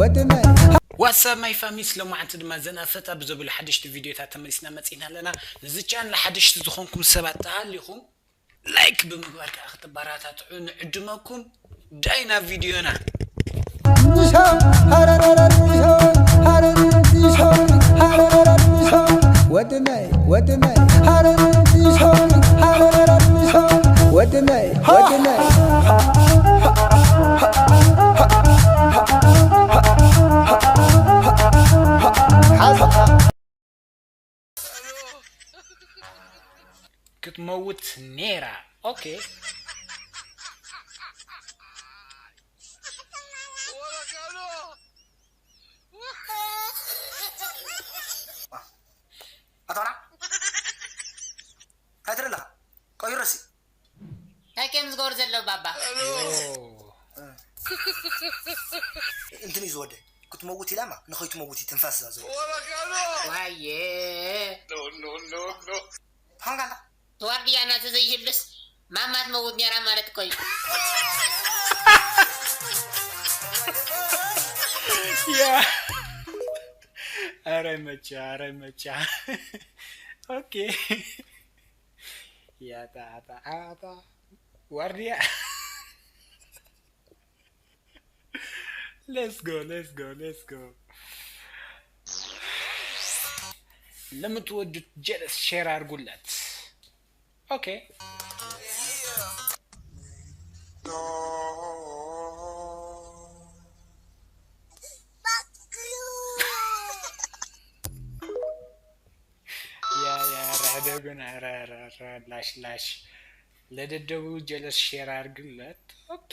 What's up my familys? ሎማዓንቲ ድማ ዘና ፈታ ብዘብሉ ሓደሽቲ ቪድዮታት ተመሊስና መፂና ኣለና። ነዚ ቻነል ሓደሽቲ ዝኾንኩም ሰባት ተሃሊኹም ላይክ ብምግባር ከዓ ክትበራታትዑ ንዕድመኩም። ዳይና ቪድዮና። ወድነይ ወድነይ ወድነይ ወድነይ ክትመውት ኔራ። ኦኬ። ኣቶና እንታይ ትርኢ ኣለኻ? ቀይሮ ሲ እንታይ ከም ዝገብሩ ዘለዉ ባባ? እንትን እዩ ዝወደ ክትመውት ኢላማ ንኸይትመውት እዩ ትንፋስ እዛ ዘሎ። ዋየ። ሃንጋላ ዋርድያ እናተ ዘይህሉስ ማማ ትመውት ነራ ማለት እኮ እዩ። ያ። ኣረ መቻ፣ ኣረ መቻ። ኦኬ። ያታ፣ ኣታ፣ ኣታ። ዋርድያ። Let's go, let's go, let's go. ለምትወዱት ጀለስ ሼር አድርጉለት። ኦኬ። ያ፣ ያ፣ ራደጉን፣ ራ፣ ራ፣ ራ፣ ላሽ፣ ላሽ። ለደደቡ ጀለስ ሼር አድርግለት። ኦኬ።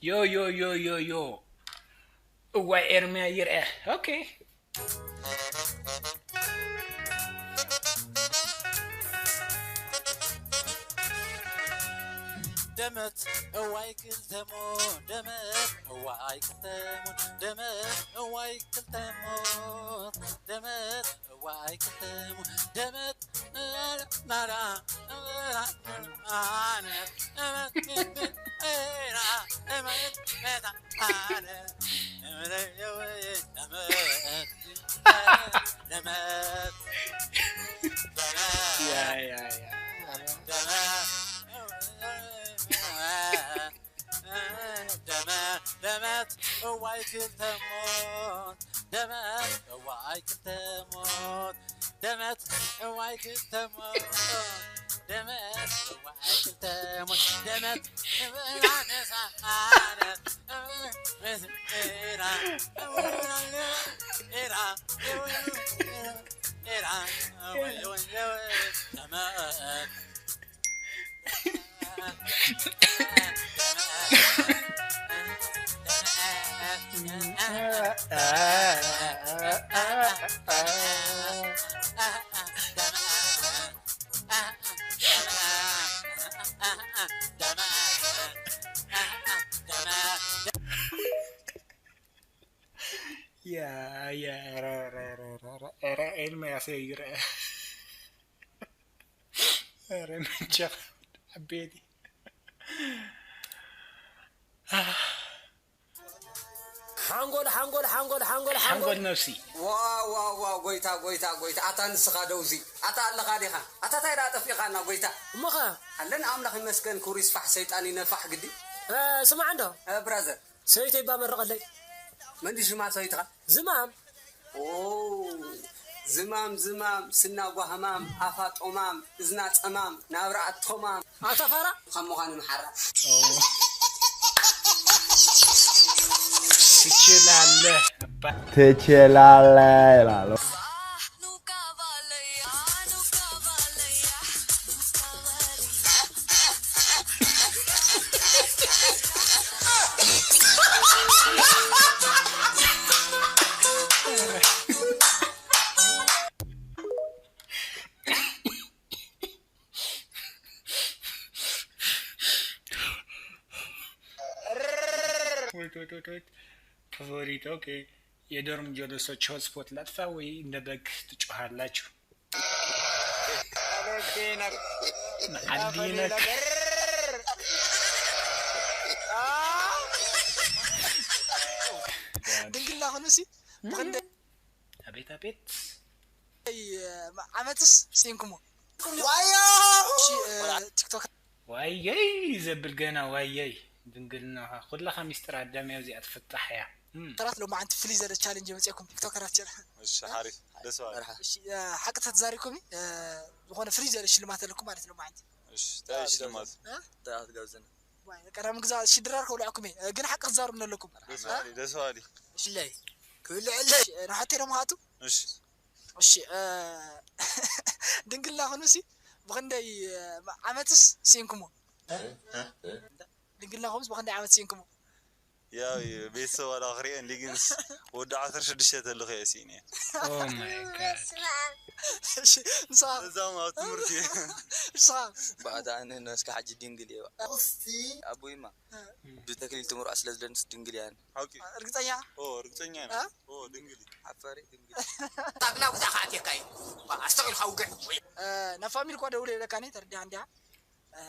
ዮ፣ ዮ፣ ዮ፣ ዮ፣ ዮ። እዋይ ኤርምያ ይርአ። ኦኬ። ደመት እዋይ ክልተሞ ደመት እዋይ ክልተሞ ደመት እዋይ ክልተሞ ደመት እዋይ ክልተሞ ደመት ናራ ደመት እዋይ ክልተ ሞት ደመት እዋይ ክልተ ሞት ደመት እዋይ ክልተ ሞት ደመት እዋይ ክልተ ሞት ደመት ያ ያ ረ ረ ረ ረ ረ ረ ኤልምያስ ይርአ። ኧረ መቸኻ ዓበይቲ። ሓንጎል ሓንጎል ሓንጎል ሓንጎል ሓንጎል ሓንጎል ነብሲ። ዋው ዋው ዋው ጎይታ ጎይታ ጎይታ ኣታ ንስኻ ደውዚ ኣታ ኣለኻ ዲኻ ኣታ ታይ ደኣ ጠፊእኻና ጎይታ እሞኸ ኣለና ኣምላኽ ይመስገን ክብሩ ይስፋሕ ሰይጣን ይነፋሕ ግዲ እ፣ ስማዕ እንዶ እ፣ ብራዘር ሰበይተይ እባ መርቐለይ። መን ድዩ ሽማ ሰበይትኻ? ዝማም። ኦ፣ ዝማም ዝማም፣ ስና ጓህማም፣ ኣፋ ጦማም፣ እዝና ጸማም፣ ናብራ ኣቶማም። ኣታ ፋራ። ካብ ምዃኑ ምሓራ። ትችላለህ እባ። ትችላለህ ይላሉ። Wait, wait, wait, wait. Favorito, okay. የዶርም ጀለሶች ሆትስፖት ላጥፋ ወይ እንደ በግ ትጮሃላችሁ? አለቴ ነገር ዓዲ ነክ ድንግልና ኹኑ ሲ ብኽንደይ ኣቤት ኣቤት ዓመትስ ሴንኩሞ ዋዮ እሺ እ፣ ቲክቶክ ዋየይ ዘብል ገና ዋየይ ድንግልናኻ ኩላኻ ሚስጥር ኣዳም እያ እዚኣ ትፍታሕ እያ እም። ተራት ሎማዓንቲ ፍልይ ዘለ ቻሌንጅ የመፅአኩም ቲክቶከራት ጀና እሺ ሓሪፍ ደስ በሃሊ እሺ እ፣ ሓቂ ተተዛሪብኩም እ፣ ዝኾነ ፍልይ ዘለ ሽልማት ኣለኩም ማለት ሎማዓንቲ እሺ እንታይ ሽልማት እንታይ ክትጋብዘና ዋይ፣ በቃ ናብ ምግዛእ እሺ ድራር ከውልዐኩም እየ እ፣ ግን ሓቂ ክትዛርቡኒ ኣለኩም ደስ በሃሊ ደስ በሃሊ ሽለይ ክብልዕለይ ንሓተይ ደሞ ሃቱ እሺ እሺ እ፣ ድንግልና ኹኑ ሲ ብኽንደይ እ፣ ዓመትስ ሴንኩሞ ድንግልና ኹምስ ብኽንደይ ዓመት ሴንኩሞ ያው ቤተሰብ ዋላ ክሪኦ እንዲ ግንስ ወዲ ዓሰርተ ሽዱሽተ ተልኽ እየ ሲኒ Oh my god እሺ ንስኻ እዛም ኣብ ትምህርቲ ንስኻ ባዕዳ ኣነ እስከ ሓጂ ድንግል እየ እስቲ ኣቦይማ ብተክሊል ትምርዖ ስለ ዝደንስ ድንግል እያ ሓቂ እርግፀኛ ኦ ርግፀኛ እ? ኦ ድንግል ሓፋሪ ድንግል ኣብ ናውዛ ከኣትየካ እዩ ኣስተውዕልካ ውግዕ እ፣ ናብ ፋሚሊ እኳ ደውለ ይብለካ ነ ተረዲኻ እንዲያ እ፣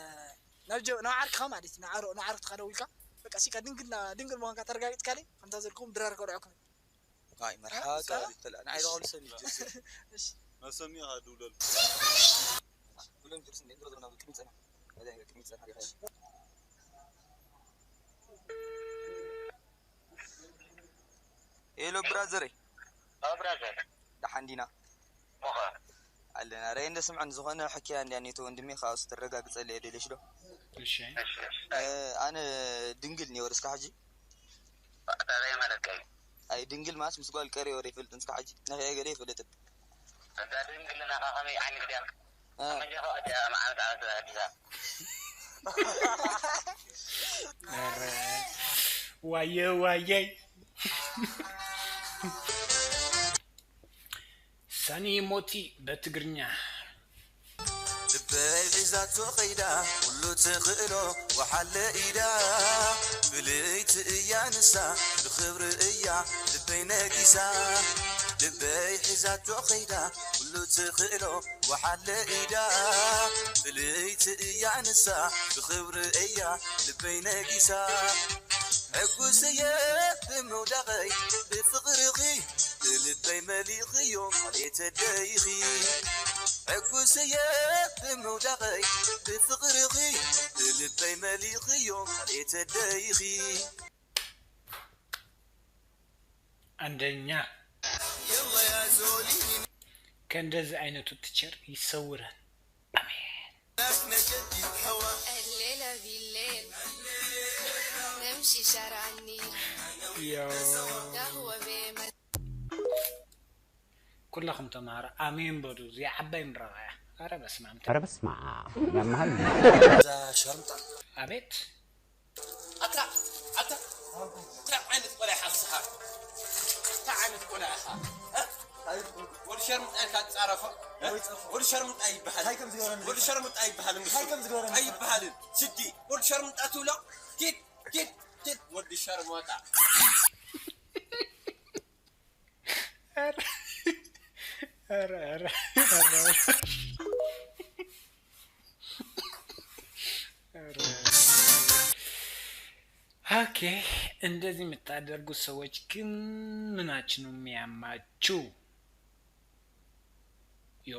ናብ ጀ- ናብ ዓርክኻ ማለት እዩ ንዓሮ ንዓርክትኻ ደውልካ በቃ ሲካ ድንግልና ድንግል ምዃንካ ተረጋጊፅካ ለ ከምታ ዘልኩም ድራር ከውልዐኩም ኣይ መርሓባ ንዓይ ዝቐሉ ሰብ እዩ እሺ መሰሚኻ ድውለሉ ኩሎም ጅርስ እንደ ድሮ ዘለና ቅድሚ ጸና ቅድሚ ጸና ሄሎ ብራዘረይ ብራዘር ደሓን ዲና ሞኸ ኣለና ረይ እንደ ስምዐን ዝኾነ ሕክያ እንዲያ ኔቶ ወንድሜ ካብሱ ተረጋግጸለ እየ ደለሽ ዶ እሺ ኣነ ድንግል እኒኦ እስካ ሕጂ እንታይ ማለት ከ ኣይ ድንግል ማለት ምስ ጓል ቀሪ ወረ ይፈልጥ እስካ ሕጂ ነኸየ ገለ ይፈልጥ እዛ ድንግልናኻ ከመይ ዓይነት ድያ እ፣ መንጃኻ እቲያ መዓልቲ ዓመት ኣዲሳ ኧረ ዋየ ዋየይ ሳኒ ሞቲ በትግርኛ ልበይ ሒዛቶ ኸይዳ ኩሉ ትኽእሎ ወሓለ ኢዳ ፍልይቲ እያ ንሳ ብኽብሪ እያ ልበይ ነጊሳ ልበይ ሒዛቶ ኸይዳ ኩሉ ትኽእሎ ወሓለ ኢዳ ፍልይቲ እያ ንሳ ብኽብሪ እያ ልበይ ነጊሳ ሕጉስ እየ ብምውዳቐይ ብፍቕርኺ ብልበይ መሊኽዮ ማሌተ ደይኺ ሕጉስ እየ ብምውዳቐይ ብፍቕርኺ ብልበይ መሊኽዮ ማሌተ ደይኺ አንደኛ ከእንደዚህ አይነቱ ቲቸር ይሰውረን። አሜን። الليلة بالليل نمشي شارع النيل ያው قهوة بيمن ኩላኹም ተምሃሮ ኣሜን በሉ። እዚኣ ዓባይ ምረቓ እያ። ኣረ በስመ ኣብ። ኧረ በስመ ኣብ ያመሃል። እዛ ሸርምጣ ኣቤት ኣታ ኣታ እንታይ ዓይነት ቆልዓ ኢኻ ንስኻ? እንታይ ዓይነት ቆልዓ ኢኻ? እ? ወዲ ሸርምጣ ኢልካ ትጻረፎ? እ? ወዲ ሸርምጣ ይበሃል። ወዲ ሸርምጣ ይበሃል። እንታይ ከም ዝገበረኒ? ኣይበሃልን። ስዲ ወዲ ሸርምጣ ትብሎ? ኪድ ኪድ ኪድ ወዲ ሸርሞጣ። ኧረ ኧረ ኧረ ኦኬ፣ እንደዚህ የምታደርጉ ሰዎች ግን ምናችሁ ነው የሚያማችሁ? ዮ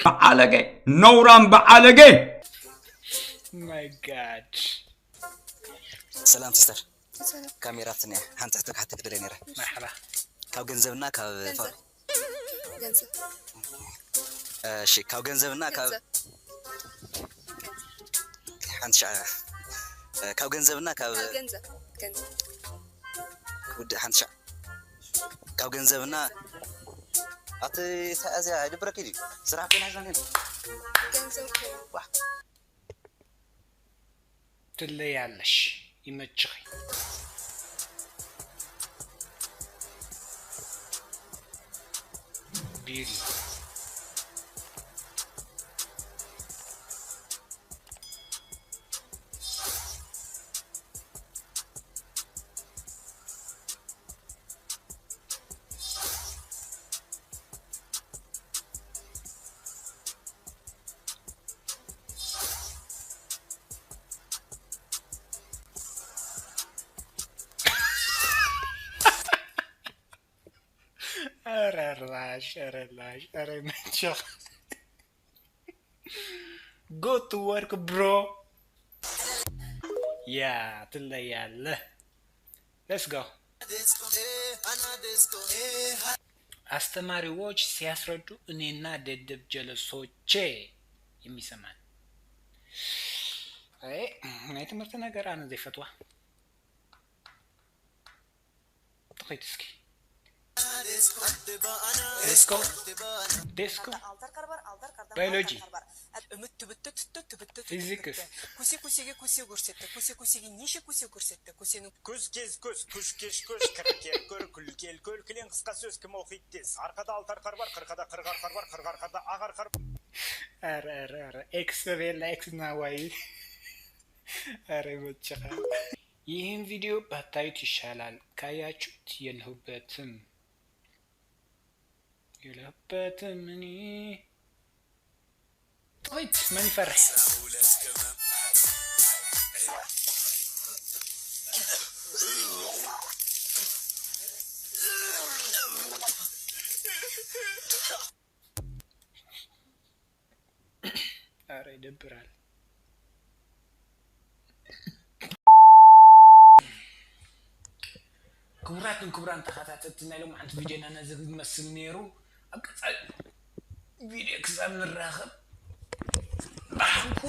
በዓለገ፣ ነውራም በዓለገ። My God። ሰላም ሲስተር ካሜራ ትንያ ሓንቲ ሕቶ ክሓተክ ደለ ነረ መርሓባ። ካብ ገንዘብና ካብ ገንዘብ ገንዘብ እሺ ካብ ገንዘብና ካብ ገንዘብ ሓንቲ ሻ ካብ ገንዘብና ካብ ካብ ገንዘብ ገንዘብ ውድ ሓንቲ ሻ ካብ ገንዘብና ኣቲ ሳያዝያ ይድብረክ እዩ ስራሕ ኮይና ዛኔ ገንዘብ ትለያለሽ። ይመችኺ። ቢሪ ኧረ ራሽ፣ ኧረ ላሽ፣ ኧረ መቸኻ። Go to work, bro. ያ ትለያለህ። Let's go. አስተማሪዎች ሲያስረዱ እኔና ደደብ ጀለሶቼ የሚሰማን። አይ ናይ ትምህርቲ ነገር ኣነ ዘይፈትዋ። ጥቂት እስኪ ዴስኮ ዴስኮ ባዮሎጂ፣ ፊዚክስ፣ ኩሲ ኩሲጊ ኩሲ ጉርሰተ ኩሲ ኩሲጊ ኒሺ ኩሲ ጉርሰተ ኩሲኑ ኩስኪስ ኩስ ኩስኪሽ ኩሽ ከረኬር ኩር ኩልኬል ኩል ክሌን ክስቀስስ ክመኺትስ ኣርከዳ ኣልተር ከርበር ከርከዳ ከርኸር ከርበር ከርኸር ከርዳ ኣኸር ከር ኧረ ኧረ ኧረ ኤክስ በቤላ ኤክስ እና ዋይ ኧረ ይመችኻ። ይህን ቪዲዮ ባታዩት ይሻላል ካያችሁት የለሁበትም የለሁበትም እኔ ጥቂት መን ይፈርሕ ኧረ ይደብራል። ክቡራትን ክቡራን ተኸታተልቲ ናይ ሎማዓንቲ ቪድዮና ነዚ ዝመስል ነይሩ። ኣብ ቀፃሊ ቪድዮ ክሳብ ንራኸብ ብሓንቲ